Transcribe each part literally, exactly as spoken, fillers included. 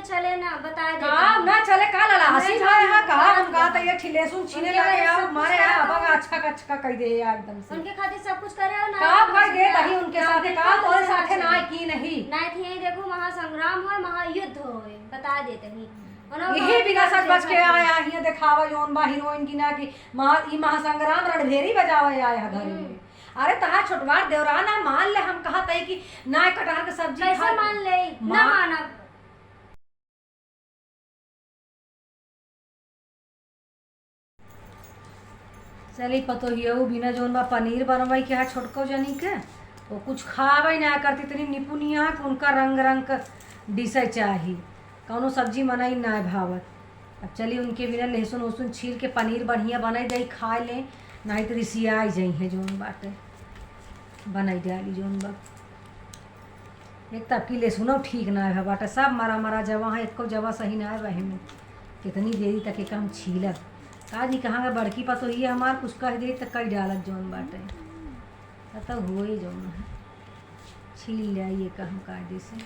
चले ना, बता दे। काम ना चले, का लला हंसी नहीं, भाई, हाँ, का नहीं, हम कहा था, ये ठिलेसुन छीने उनके लगे वजह से यार, सब मारे कुछ यार, करता अब हूँ। अच्छा का अच्छा कह दे यार, एकदम से। उनके खातिर सब कुछ करे हो ना, का एकदम कह से दे क्या? दही उनके ना, साथे, बिल्कुल का तोरे उनके साथे साथे ना नहीं। की नहीं। नहीं थी, यही देखो, महासंग्राम होए, महायुद्ध होए, बता देते ही। उन्होंने यही बहुत बिना ही सच बच के अच्छा आया, ये दिखावा जौन बा हीरोइन की ना कि महा-, ई महासंग्राम रणभेरी बजावे आया है घर में। हम्म। अरे तहार छोटवार देवराना मान ले, हम कहा तई कि ना कटहर के सब्जी कैसे खा मान ले? ना मा- मानब। चली पतोहियऊ बिना जौन बा पनीर बनवाई के हा छोटको जनी के, वो कुछ खावे ना करती, इतनी निपुनिया कि उनका रंग रंग क डिशे चाही, कौनो सब्जी मनई ना भावत। अब चली उनके बिना लहसुन वहसुन छील के पनीर बढ़िया बनाई दई, खा ले, नहीं तो रिसियाई जई है जौन बाटे। बनाई डाली जौन बा। एक तब की लहसुनो ठीक ना है बाटे, सब मरा मरा जवा है, एको जवा सही ना है वही में। कितनी देरी तक एक हम छीलब। का जी कहाँ का बड़की पतोहिया हमार कुछ कह दे तो कई डालत जौन बाटे। तो होए जौन है। छील ले आइए का हम कायदे से।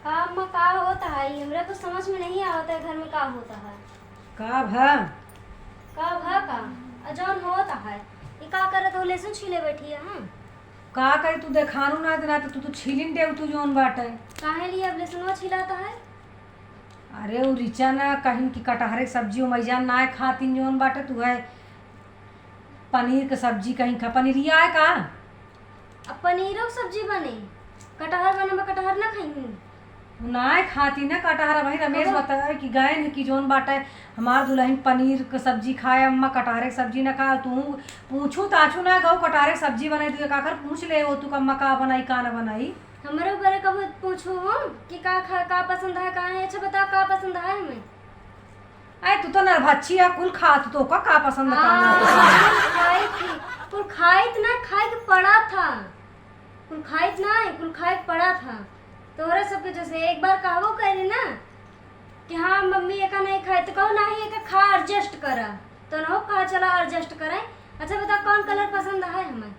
का अम्मा, का होता है? हमरा तो समझ में नहीं आवता है घर में का होता है। का भा? का भा का? आ जौन होता है, ई का करत हो? लहसुन छीले बैठी है, हाँ? का करी, तू देखानू ना देना तो तू, तू छीलिन देव तू जौन बाटे। काहे लिए अब लहसुनवा छिलाता है? अरे उ रिचा ना कहिन कि कटहरे के सब्जी ओमैजान ना खातिन जौन बाटे, तू है पनीर के सब्जी कहीं खा, पनीरिया है का? अब पनीरो के सब्जी बने, कटहर बने बा, कटहर ना खाई। उ नाय खाती ना कटहर। वही रमेश कहो। बताए कि गए न कि जौन बाटे हमार दुल्हन पनीर के सब्जी खाए, अम्मा कटहरे के सब्जी ना खाए। तू पूछू ताछू ना गऊ कटहरे के सब्जी बनाई, तू एक आखर पूछ ले हो तू अम्मा का बनाई का ना बनाई। हमरे ऊपर कबो पूछू हो कि का खा, का पसंद है, का नहीं। अच्छा बताओ का पसंद है हमें? अरे तू तो नरभच्छी है, कुल खात तो का, का पसंद का ना हाँ, पसंद। कुल खाइत ही, कुल खाइत ना खाए के पड़ा था। कुल खाइत ना है, कुल खाए के पड़ा था। तोहरा सबके जैसे एक बार कहबो करे ना कि हाँ मम्मी एका नहीं खाए, तो कहो नहीं एका खा, एडजस्ट करा। तो ना हो कहा चला एडजस्ट करें। अच्छा बता कौन कलर पसंद है हमें?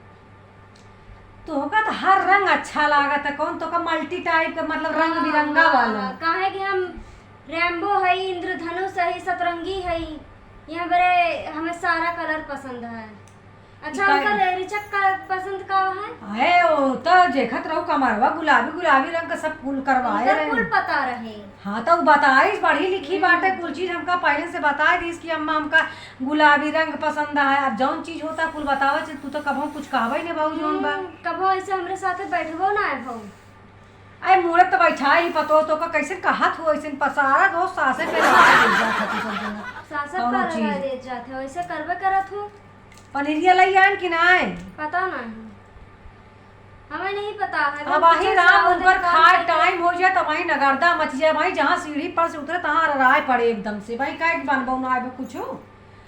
तोहका तो हर रंग अच्छा लागत है। कौन तोहका मल्टी टाइप का, मतलब रंग हाँ, बिरंगा हाँ, वाला? हाँ, काहे कि हम रेम्बो है, इंद्रधनुष है, सतरंगी है, यहाँ बरे हमें सारा कलर पसंद है। अच्छा, ई का उनका रे-, रिचक का पसंद का है? अहे, ओ तो देखत रहू कमरवा गुलाबी गुलाबी रंग का सब कुल करवाए उनकर रहे। कुल पता रहे। हाँ, तो उ बताइस, पढ़ी लिखी हम्म। बाटे, कुल चीज हमका पहले से बताए दीस कि अम्मा हमका गुलाबी रंग पसंद है। अब जौन चीज होता कुल बतावे से, तू तो कबहू कुछ कहबे नहीं बाबू जौन बा। हम्म, कबहू ऐसे हमरे साथे बैठबो ना है भाऊ। अरे मूड़े तो बैठा ही पतो तो का कैसे कहत हो, ऐसे पसारा दो सासे पे लगा दे जात है तू सब जने। सासे कौनो पर लगा चीज। दे जात है, वैसे करबे करत हूँ। पनीरिया लई आन कि नाय? पता नहीं, हमें नहीं पता है। अब हम वही कुछ राम साल उनकर तक काम खाए करते टाइम हो जाए, तब वही नगरदा मच जाए भाई, जहाँ सीढ़ी पर से उतरे तहाँ अरराय पड़े एकदम से। भाई काहे के बनबो ना आवे कुछ? अब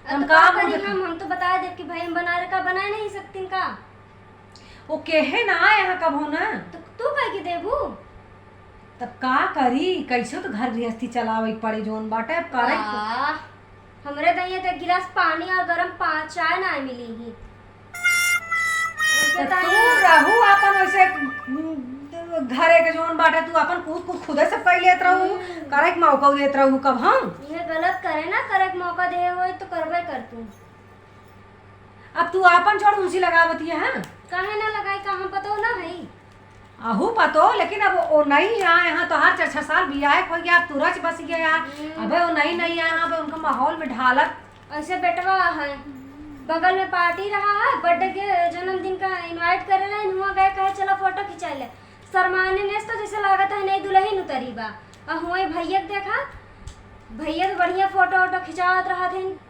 हम तो का काम करी उधर हम, हम तो बता दे कि भाई हम बना रहे का, बना नहीं सकतीन का? वो केहे ना आए हैं कबो ना। तो तू कह के देबू? तब का करी, कैसे तो घर गृहस्थी चलावे के पड़े जौन बाटे, अब करे के आह, हमरे दहिया त एक गिलास पानी और गरम पा-, चाय ना मिली ही। तो तू रहू अपन वैसे, उम, घरे के जौन बाटे, तू अपन कुछ, कुछ खुदे से पै लेत रहू, हम्म। करे के मौका देत रहू कब हम? ये गलत करे ना, करे के मौका दे होई तो करबे कर तू। अब तू आपन छोड़, उनसी लगावत है, हाँ? काहे ना लगाई, का हम पतो ना है? अहू पतो, लेकिन अब ओ नहीं आए हैं, तो हर चार छह साल बियाह हो गया, अब तू रच बस गया। हम्म। अबे ओ नहीं, नहीं आए हैं, अबे उनका माहौल में ढालत। ऐसे बेटवा है, बगल में पार्टी रहा है, बर्थडे के जन्मदिन का इनवाइट करे रहे, हुआ गए, कहे चलो फोटो खिंचा ले। शर्माने ने तो जैसे लागत है नई दुल्हन उतरी बा। और हुए भैया के देखा, भैया तो बढ़िया फोटो वोटो खिंचावत रहत हैं।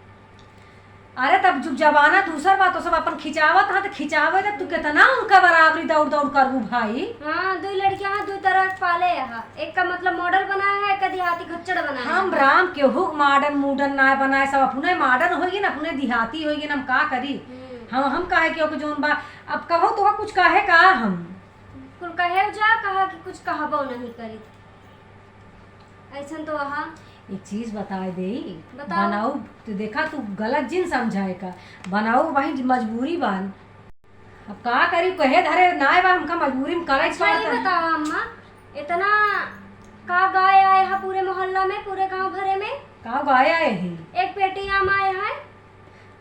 अरे तब जुग जमाना दूसर बा, तो सब अपन खिंचावत हा, तो खिंचावे तब तू कितना उनका बराबरी दौड़ दौड़ करबू भाई। हाँ, दो लड़कियां हाँ, दो तरह के पाले यहाँ। एक का मतलब मॉडल बनाया है, एक का देहाती घच्चड़ बनाया हम है। राम केहू मॉडर्न मूडर्न ना बनाए, सब अपने मॉडर्न होइए ना, अपने देहाती होइए ना, हम का करी? हम्म। हम, हम काहे के ओके जौन बा, अब कहो तो कुछ कहे का हम? कुल कहे जा, कहा कि कुछ कहबो नहीं करी। ऐसन तो वहाँ एक चीज बताए दे, बताओ। बनाऊ, तू देखा, तू गलत जिन समझाए का। बनाऊ भाई, मजबूरी बा। अब का करी, कहे धरे नाय बा, हमका मजबूरी में करे अच्छा, ये पड़ता। बताओ अम्मा, इतना का गाय आए है पूरे मोहल्ला में, पूरे गांव भरे में? का गाय आए है? एक पेटी आम आए है।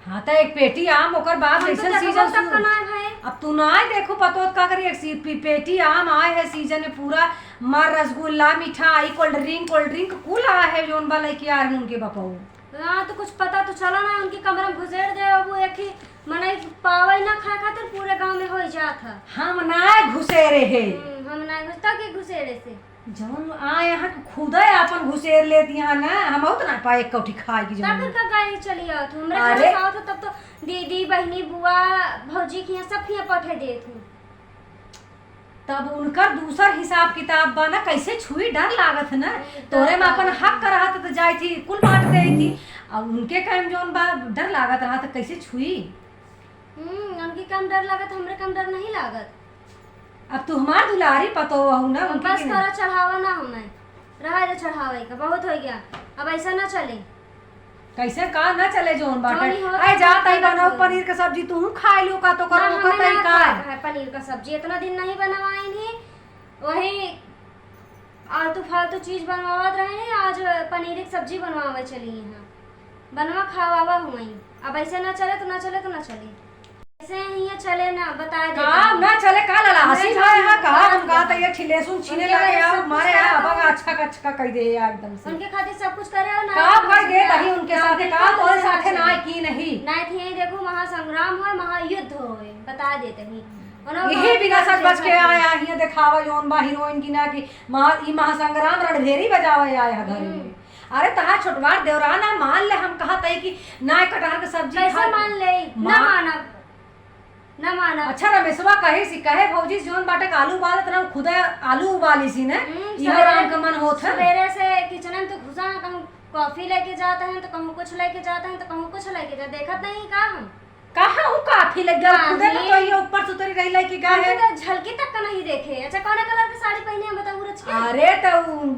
हाँ, त एक पेटी आम, ओकर बाद हम तो जैसन देखबो सीजन तक शुरू। का ना है भाई। अब तू ना देखो पतो का करी, एक सी-, पी-, पेटी आम आए है सीजन में, पूरा मार रसगुल्ला, मिठाई, कोल्ड ड्रिंक, कोल्ड ड्रिंक कुल आए है, जौन बा लइके आ रहे उनके बपऊ। हाँ, तो कुछ पता तो चला ना, उनके कमरा में घुसेड़ दे, अब वो एक ही मनई पावे ना खाए खातिर पूरे गांव में हो जात है। हम ना घुसेरे है। हम्म, हम ना घुसता के घुसेड़े से। जौन आ यहाँ के खुदे आपन घुसेर लेत यहाँ ना, हम तो ना पाए एक कौठी खाए की तब जौन। फिर का गाय चली आवत हो? हमरा अरे। घर से आवत हो तब तो दीदी, बहिनी, बुआ, भौजी के यहाँ सब के यहाँ पठे देत हूँ। तब उनकर दूसर हिसाब किताब बा ना, कैसे छुई, डर लागत है ना। हम्म, तोरे में तब अपन का हक रहत तो जाई थी, कुल बांट दे थी। अब उनके काम जौन बा, डर लागत रहत तो कैसे छुई? हम्म, उनके काम डर लागत, हमरे काम डर नहीं लागत। अब तू हमार दुलारी पतो हऊ ना, उनके बस के ना। करो, चढ़ावा ना हमें, रहा दे चढ़ावे का, बहुत हो गया, अब ऐसा ना चले। कैसे का ना चले जौन बाटे? जौन ही होत आए है, जात है, वही बनाओ बात पनीर के सब्जी, तू खाए लियो का तो ना, करो, हमें कहता है ना का? खाए का है पनीर का सब्जी, इतना दिन नहीं बनवाइन ही, वही आलतू फालतू चीज बनवावत रहे हैं, आज पनीर की सब्जी बनवावे चली हैं। बनवा खावावा हुई। अब ऐसे ना चले तो ना चले तो ना चले। ऐसे ही ये चले ना, बता दे। काम ना चले का लाला? हंसी हमें ना यहाँ कहा, हम कहा तो ये ठिलेसुन छीने उनके लगे वजह से आओ, सब मारे कुछ यहाँ कहा अब तो अच्छा का अच्छा कह दे यार एकदम से। उनके खातिर सब कुछ करे और ना का हम कर दे ना, तही उनके ना साथे बिल्कुल का तोरे उनके साथे साथे ना ना। की नहीं। ना थी यही देखो महासंग्राम होए, महायुद्ध होए, बता देते ही। उन्होंने यही बहुत बिना कुछ सच बच के देखा था। आया हियाँ देखावा जौन बा हीरोइन की ना कि महा-, ई महासंग्राम रणभेरी बजावे आया है घर में। हम्म। अरे तहार छोटवार देवरान है, मान ले हम कहत है कि ना कटहर के सब्जी कैसे खा मान ले? ना मा- मानब, ना मानब। अच्छा रमेशवा कहे सी, कहे भौजी जौन बाटे के आलू उबालत रहो, खुदा आलू उबाली सी ना, हम्म, इहो सवेरे, राम का मन होत है। सवेरे से किचन में तो घुसा है, कहूँ कॉफी लेके जाते हैं, तो कहूँ कुछ लेके जाते हैं, तो कहूँ कुछ लेके जाते, देखत नहीं का हम? कहाँ हूँ काफी लग गया? हाँ, खुदे तो ये तो ये ऊपर से उतरी रही लड़की का हम है। तो झलकी तक का नहीं देखे। अच्छा, कौन कलर की साड़ी पहनी है, बताओ, रच के? अरे, तो उ,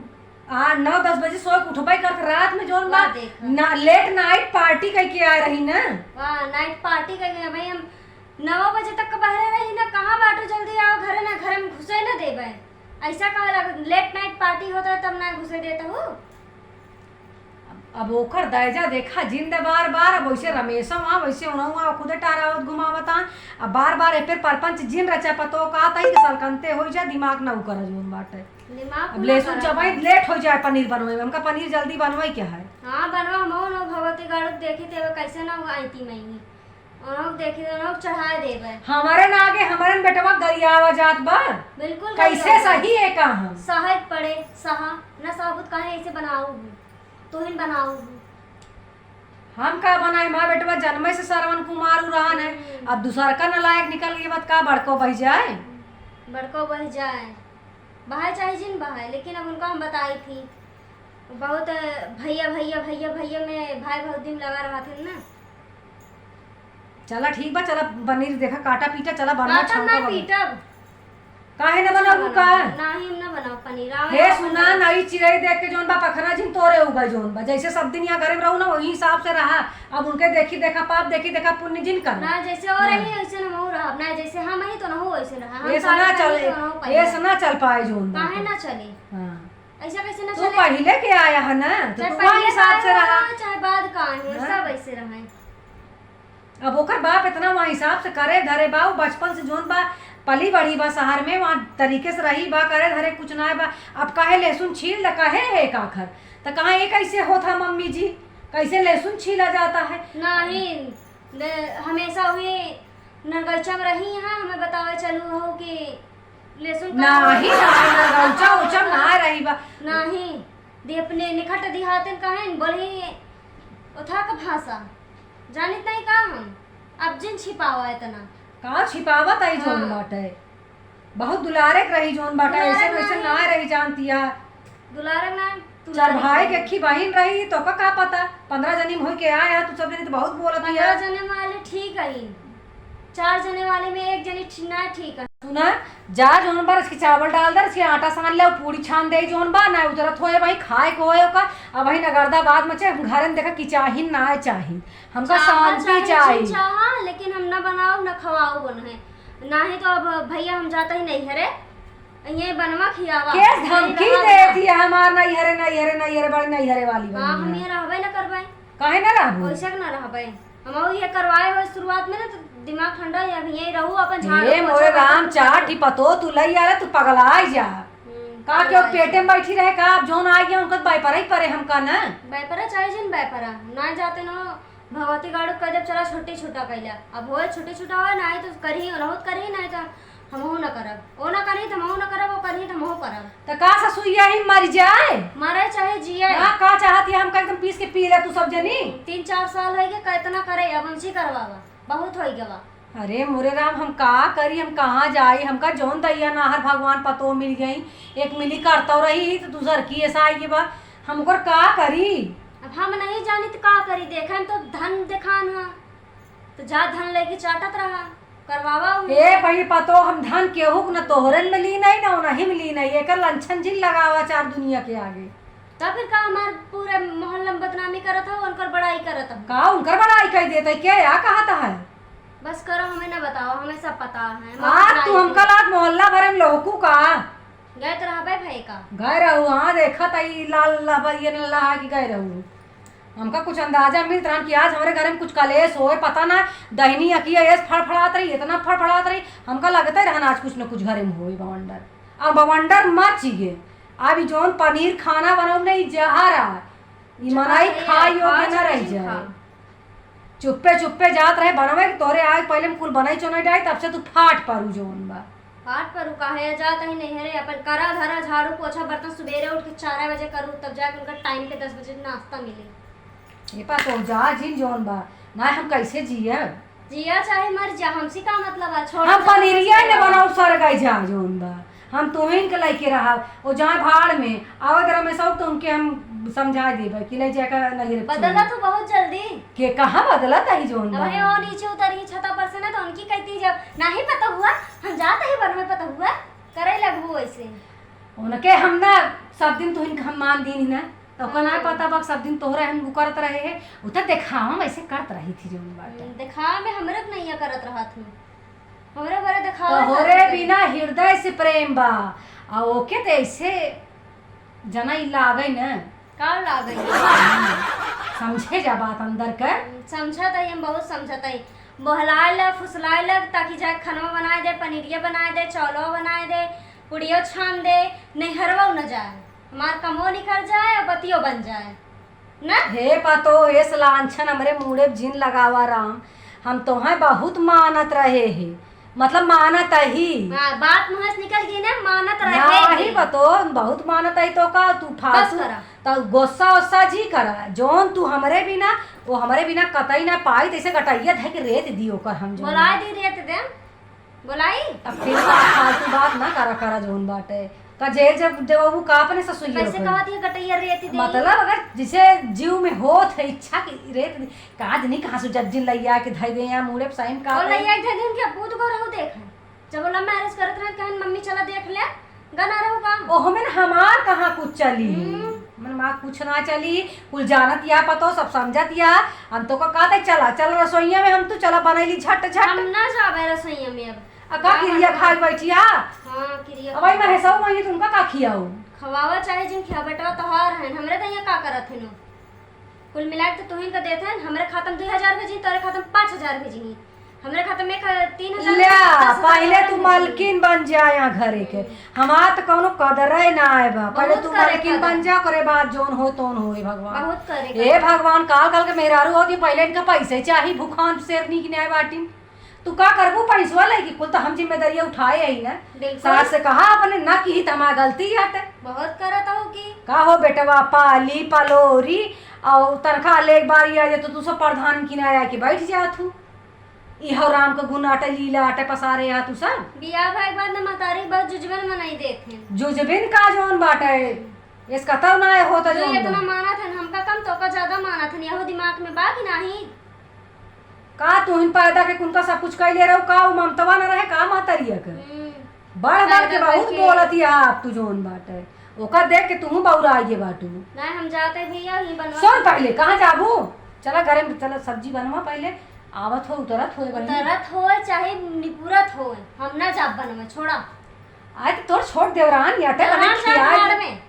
आ, नौ दस बजे सो के उठबे करके रात में जौन बा, वाह, देखा। ना, लेट नाइट पार्टी कह के आ रही ना। वाह, नाइट पार्टी कह के भाई, हम नौ बजे तक के बहरे रही ना, कहाँ बाटू, जल्दी आओ घरे ना, घरे में घुसे ना देबे। ऐसा कहा लग, लेट नाइट पार्टी होता है तब ना घुसे देता हूँ। अब, अब ओकर दैजा देखा जिंद बार बार, अब वैसे रमेशो आ, वैसे उनहु आ, खुदे टारावत घुमावत आ। अब बार बार ए पे परपंच जिन रचा पतो का तही के सलकनते हो जा, दिमाग ना उकर जौन बाटे। दिमाग अब ना लहसुन खराब चबाई, है। लेट हो जाए पनीर बनवे में, हमका पनीर जल्दी बनवे के है। हाँ, बनवा, हम ना भगवती गाड़ू देखी थे, वो कैसे ना हुआ आई थी मैं ही। उनहु देखी, उनहु चढ़ाए देबे। हमारे ना आगे, हमारे न बेटवा गरियावा जात बा। बिल्कुल कैसे गरियावा। सही है का हम? सहज पड़े, सहा, न साबुत काहे ऐसे बनाऊ हूँ? तोहिन बनाऊ हूँ। हम का बनाए, हमार बेटवा जन्मे से श्रवण कुमार उ रहन है। हम्म। अब दूसर का नालायक निकल गई बात का बड़को बह जाए? बड़को बह जाए। बहाए चाहे जिन बहाए, लेकिन अब उनका हम बताई थी। बहुत भैया, भैया, भैया, भैया में भाई बहुत दिन लगा रहा थे ना। चला ठीक बा, चला पनीर देखा काटा पीटा, चला बनवा काटा छौंका ना बबू। पीटब। काहे ना कुछ ना बनाऊ बनाओ। का? नाही, हम ना बनाओ पनीर। आवे हे ना सुना, बनाओ। नई चिरई देख के जौन बा पखना जिन तोरे उबा जौन बा। जैसे सब दिन यहाँ घरे में रहू ना, वही हिसाब से रहा। अब उनके देखी देखा पाप, देखी देखा पुण्य जिन कर। ना जैसे वो हाँ। रही, वैसे ना महू रहब। ना जैसे हम ही तो ना हो वैसे रहा। हम ऐसा सारे ना पहले चले, तो ना हो पहले। ऐसा ना चल पाए जौन बा। काहे ना चले? हाँ। ऐसा कैसे ना तू चले? पहिले के आया है ना, तो चाहे तू वही पहिले हिसाब का से आया रहा। हो, चाहे बाद का आया हो, हाँ। सब ऐसे रहे। अब ओकर बाप इतना वहाँ हिसाब से करे धरे बा, उ बचपन से जौन बा, पली बड़ी बा शहर में, वहाँ तरीके से रही बा, करे धरे कुछ ना बा। अब काहे लहसुन छील ले, काहे है एक आखर? तो कहाँ ये कैसे होत है मम्मी जी, कैसे लहसुन छीला जाता है? नहीं, ले, हमेशा हुई नरगौचा में रही यहाँ, हमें बतावे चलू हो कि लहसुन का नाही, नाही, नरगौचा उचा ना रही बा। नाही, दे अपने निखट दिहातन कहें, बोलही ओथा का भाषा। जानित नहीं का हम? अब जिन छिपावा इतना। का छिपावत आई जौन हाँ। बाटे? बहुत दुलारे के रही जौन बाटे, दुलारे ऐसे वैसे नहीं। ना रही जानतिया। दुलारे ना, चार दुलारे भाई के नहीं। अक्खी बहिन रही, तो का, का पता? पन्द्रह जनी में होई के आया, तू सब जनी तो बहुत बोलत पन्द्रह हिया। जने वाले ठीक है, चार जने वाले में एक जनी ठी-, ना ठीक है। सुना, जा जौन बा रच के चावल डाल दे, रच के आटा सान ले, पूड़ी छान दे जौन बा, ना उतरत होए भाई, खाए को होए का। अब भाई नगरदा बाद मचे, हम घरे में देखा कि चाही ना चाही, हमका चाहा शांति चाहे चाही। जिन चाहा, लेकिन हम ना बनाओ, ना खवाओ बन है, ना ही तो अब भैया हम जाता ही नहीं है रे। ये बनवा खियावा। केस धमकी देती है हमार, "नैहरे, नैहरे, नैहरे, बड़ी नैहरे वाली बनी है।" हम ये रहबे न करबे। काहे न रहबू? वैसे न रहबे। हम ये करवाए हो शुरुआत में ना, तो दिमाग ठंडा है, अब यहीं रहू, अपन झाड़ू ए, पोछा मोरे बर्तन राम, चार ठी पतो तू लई आले, तू पगलाई जा। हम्म, का केहू पेटे में बैठी रहे का? अब जौन आ गया, उनका बाई परे ही परे हमका ना। बाई परा चाहे जिन बाई परा, ना जाते ना भगवती गाड़ू कह देब, "चला छुट्टी छुट्टा कैला।" अब होए छुट्टी छुट्टा होए, नाहीं तो करही, ओनहु त करही, नाहीं तो हमहू न करब। ओ न करही त हमहू न करब, ओ करही त हमहू करब। त का ससुइया ही मर जाए? मरे चाहे जिए। हाँ, का चाहत है हमका एकदम पीस के पी ले तू सब जनी। तीन चार साल होइ गए, कितना करे, अब हमसे करवावा, बहुत होइ गवा। अरे मोरे राम, हम का करी, हम कहाँ जाई, हमका जौन दैया नाहर भगवान पतो मिल गई, एक मिली करतौ रही तो दूसर की ऐसा आई बा, हम ओकर का करी? अब हम नहीं जानी तो का करी, देखे हम तो धन देखान है, तो जा धन लेके चाटत रहा, करवावा उ। ए पही पतो, हम धन केहू के न तोहरे में ली नहीं, न उनही में ली नहीं, एकर लंछन जिन लगावा चार दुनिया के आगे। तब फिर का हमार पूरे मोहल्ला में बदनामी करत हो, उनकर बड़ाई करत हो? का उनकर बड़ाई कर देत है? के या कहत है? बस करो, हमें ना बताओ, हमें सब पता है। आज तू हमका लात मोहल्ला भरे में लोहकू का? गए तो रहबे भई का? गए रहू, हाँ, देखत है ई लाल लहबरिया न लहा कि गए रहू। हमका कुछ अंदाजा मिलत रहन कि आज हमरे घरे में कुछ कलेश होए, पता ना, दहिनी अखिया ऐस फड़फड़ात रही, इतना फड़फड़ात रही, हमका लगते रहन आज कुछ न कुछ घरे में होए बवंडर। अब बवंडर मच गए। अब ई जौन पनीर खाना बनौले, ई जहर आ, ई जहर मनई है, खा योग्य खा न रह जाए। चुप्पे चुप्पे जात रहे बनवे के, तोरे आए पहले हम कुल बनाई चुनाई डाई, तब से तू फाट परू जौन बा। फाट परू काहे? जात ही नैहरे, अपन करा धरा, झाड़ू पोछा बर्तन सुबेरे उठ के चार बजे करू, तब जाके उनका टाइम पे दस बजे नाश्ता मिले। ए पा तो जा जिन जौन बा, ना हम कैसे जियब? जिया चाहे मर जा, हमसे का मतलब है? छोड़ हम दे, पनीरिया हमसे ने का? बनाऊ सर गई जा जौन बा, हम तुहिन के लेके रहा, ओ जाए भाड़ में, आवे के रमेशौ तो उनके हम समझा देबे कि ले जाके नहीं रख बदला छोड़। तू बहुत जल्दी। के कहाँ बदलत है जौन अब बा? हे ओ नीचे उतरी छता पर से ना, तो उनकी कहती जब नहीं पता हुआ, हम जात ही बनवे पता हुआ, करे लगबू ऐसे। उनके हम ना सब दिन तुहिन के हम मान दीन ही ना, तो ओकर ना हाँ। पता बा सब दिन तोहरे हम उ करत रहे है, उ तो देखावा में ऐसे करत रही थी जौन बाटे। हम्म, देखावा में हमरे के नैया करत रहत हूँ, हमरे बरे देखावा तोहरे करत रही। बिना हृदय से प्रेम बा, आ ओके तो ऐसे जना ई लागे न। का लागे? समझे जा बात अंदर के। समझत है, हम बहुत समझत है। बहलाए लग, फुसलाए लग, ताकि जाए खनवा बनाए दे, पनीरिया बनाए दे, चौलवा बनाए दे, पुड़ियो छान दे, नैहरवा न जाए, हमार कमो निकल जाए और बतियो बन जाए। ना? हे पतो, एस लांछन हमरे मूड़े जिन लगावा राम, हम तोहे बहुत मानत रहे ही, मतलब मानत ही। हाँ, बात मुँह से निकल गई ना, मानत रहे नाही ही। पतो, बहुत मानत ही तो का, तू बस फालतू, करा। त गुस्सा उस्सा जी करा, जौन तू हमरे बिना, वो हमरे बिना कतई ना पाई, तैसे गटैया धै के रेत दी ओकर हम जौन। बोलाए दी रेत दे। बोलाई? अब फिर बात, फालतू बात ना करा, करा जौन बाटे। का जेल जब देबू का अपने ससुइया कैसे के? कहत ये गटैया रेती दे? मतलब अगर जिसे जीव में होत है इच्छा कि रेत दी, का जनी कहाँ से जज्जिन लैया के धई दे या मूड़े पे साइन का और पे? लैया के धई दे, उनके पूत को रहू देख। जब love marriage करत रहे, कहन, "मम्मी चला देख ले," गना रहू का? ओह में हमार कहाँ कुछ चली? हम्म। मन माँ कुछ ना चली, कुल जानत या पतो, सब समझत या। हम तो का कहते, "चला, चल रसोइया में, हम तू चला बनैली झट झट।" हम ना जाबे रसोइया में अब। आ का का किरिया बनवा? खाए बैठिया? हाँ, किरिया अब आई खाए। महेशवा मांगी तुमका का खियाऊ? खवावा चाहे जिन खिया, बेटवा तोहार है, हमरे तो ये का करत है नो? कुल मिला के तो तुहिन का देत है, हमरे खाता में दुई हजार भेजी, तोरे खाता में पाँच हजार भेजी, हमरे खाता में एक, तीन हजार ले, भेजी, दस हजार पहले तोरे तू भेजी। मालकिन बन जा यहाँ घरे के। हम्म। हमार तो कौनो कदरे ना आए बा। पहले बहुत तू करे मालकिन कदर। बन जा, ओकरे बाद जौन हो तौन होए भगवान। बहुत करे ए कदर। भगवान, काल काल के मेहरारू होती, पहले इनका पैसे चाही, भूखान शेरनी की न्याय बाटिन। तू का करबू पैसवा लेके? कुल तो हम जिम्मेदारियाँ उठाए ही ना। बिल्कुल। सास से कहा अपने ना की, हमार गलती हटे। बहुत करत हो की। का हो बेटवा, पाली पलोरी और तनखा ले एक बार आ जाए तो तू सब प्रधान किनारे आके बैठ जात हूँ। इहो राम के गुण आटे, लीला आटे, पसारे आ तू सब। बियाह भाई के बाद ना महतारी बहुत जुजबन मनाई देत हैं। जुजबिन का जौन बाटे, इस कतौ ना होता तू जौन इतना बा। मानत है, हमका कम तो का ज्यादा मानत है, यहो दिमाग में बा कि नाही? का तुहिन पैदा के कुनका सब कुछ कैले रहो, का उ ममतवा न रहे का महतरिया के? हम्म। बढ़ बढ़ के पैदा बहुत करके। बोलत या आप तू जौन बाटे, ओका देख के तुहू बौराइए बाटू। नहीं, हम जाते भैया, ही बनवा सुन के पहले, कहाँ जाबू? चला घरे में, चला सब्जी बनवा पहले, आवत हो, उतरत होए बहिनी। उतरत होए चाहे निपुरत होए, हम ना जाब बनवा, छोड़ा। अरे तो तोर छोट देवरान याटे देवरान बने का खियाए भाड़ दे। में।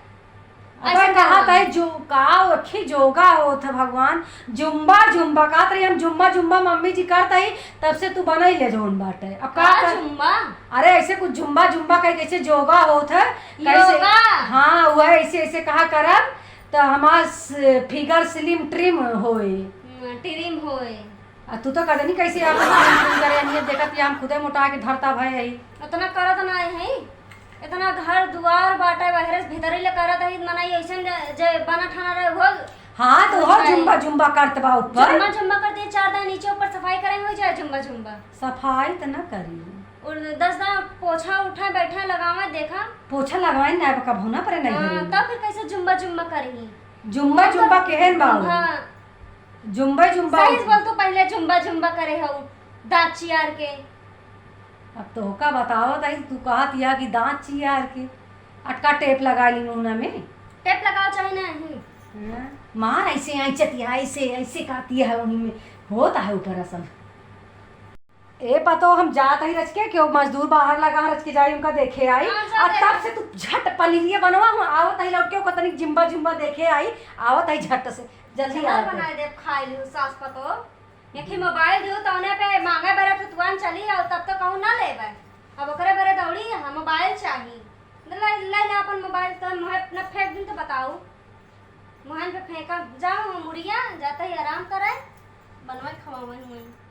अब ऐसे कहा करवा। तै जो का अखी जोगा होत है भगवान, जुम्बा जुम्बा कहत रही हम, जुम्बा जुम्बा मम्मी जी करत ही, तब से तू बनई ले जौन बाटे। अब का का कर? जुम्बा? अरे ऐसे कुछ जुम्बा जुम्बा कह कैसे जोगा होत है, कैसे? योगा? हाँ, वह ऐसे ऐसे कहा करब तो हमार स-, फिगर स्लिम ट्रिम होए। हम्म, ट्रिम होए। आ तू तो कदनी कैसे आप स्लिम ट्रिम करे, अनियत देखत या हम खुदे मोटा के धरता भय है। उतना करत ना है, इतना घर दुआर बाटे, बहरे से भीतरी ले करत है, मना ये ऐसन जे, जे बना ठाना रहे, वो हाँ, तो वो वो है। जुम्बा जुम्बा करत बा ऊपर। जुम्बा जुम्बा करत है, चार दाई नीचे ऊपर सफाई करे हो जाए जुम्बा जुम्बा। सफाई त ना करी। और दस दाई पोछा उठा बैठा लगावा, देखा। पोछा लगावे ना, अब कभो ना परे नहीं हाँ, करी। तब फिर कैसे जुम्बा जुम्बा करी? जुम्बा हम तो जुम्बा केहन बा उ? हाँ। जुम्बा जुम्बा सही उ- से बोल, तू पहले जुम्बा जुम्बा करे हो, दांत चियार के। अब तोहका बतावत हई, तू कहत या कि दांत चियार के, अटका टेप लगा ली मुहना में। टेप लगाओ चाहे नहीं। हाँ, मार ऐसे ऐंचत या, ऐसे, ऐसे कहती है, वहीं में होता है ऊपर असल। ए पतो, हम जात हई रच के, केहू मजदूर बाहर लगा रच के जाई, उनका देखे आई। हाँ, जा आ दे। तब से तू झट पनीरिया बनवा, हम आवत हई लौट के, ओकर तनिक जिम्बा, जिम्बा देखे आई, आवत हई झट से, जल्दी चला आवत हई। बनाए देब, खाई लियो सास पतो। एक ही मोबाइल दियो, तौने पे मांगे बरे तो तुआन चली, और तब तो कहूँ ना लेबे। अब ओकरे बरे दौड़ी, हम मोबाइल चाही। ले, ले, ले अपन मोबाइल, तो मुहे न फेंक दिन तो बताऊ। मुहन पे फेंका, जाओ मुड़िया, जाता ही आराम करे, बनवाई खवावे हुए।